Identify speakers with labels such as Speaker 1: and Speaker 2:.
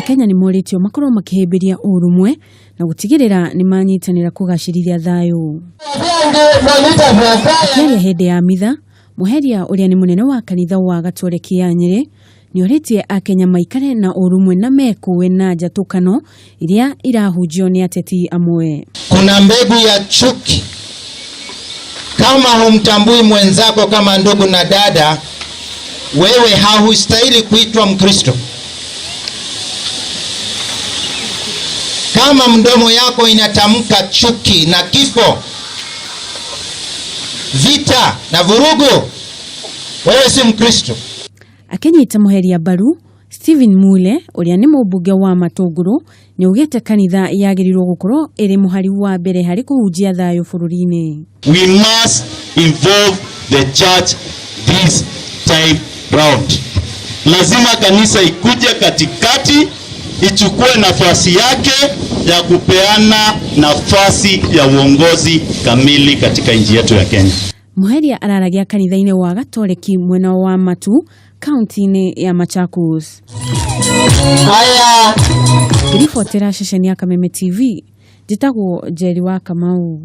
Speaker 1: Akenya nĩ morĩtio makorwo makĩhĩmbĩria ũrũmwe na gũtigĩrĩra nĩ manyitanĩra kũgacĩrithia thayũ. Akĩaria hĩndĩ ya mitha, Muheria ũrĩa nĩ mũnene wa kanitha wa Gatoreki ya Nyĩrĩ nĩorĩtie Akenya maikare na ũrũmwe na mekũe na njatũkano iria irahunjio nĩ ateti amwe.
Speaker 2: Kuna mbegu ya chuki. Kama humtambui mwenzako kama ndugu na dada, wewe haustahili kuitwa Mkristo. Kama mdomo yako inatamka chuki na kifo, vita na vurugu, wewe si Mkristo.
Speaker 1: Akĩnyita Muheria mbaru, Stephen Mule ũrĩa nĩ mũmbunge wa Matũngũrũ nĩ augĩte kanitha yagĩrĩirwo gũkorwo ĩrĩ mũhari wa mbere harĩ kũhunjia thayũ bũrũri-inĩ.
Speaker 3: We must involve the church this time round. Lazima kanisa ikuje katikati ichukue nafasi yake ya kupeana nafasi ya uongozi kamili katika nchi yetu ya Kenya.
Speaker 1: Muheria araragia kanitha-inĩ wa Gatoreki mwena wa Matu kaunti-inĩ ya Machakos.
Speaker 2: Haya.
Speaker 1: Ngĩribotera ceceni ya Kameme TV, njĩtagwo Njeri wa Kamau.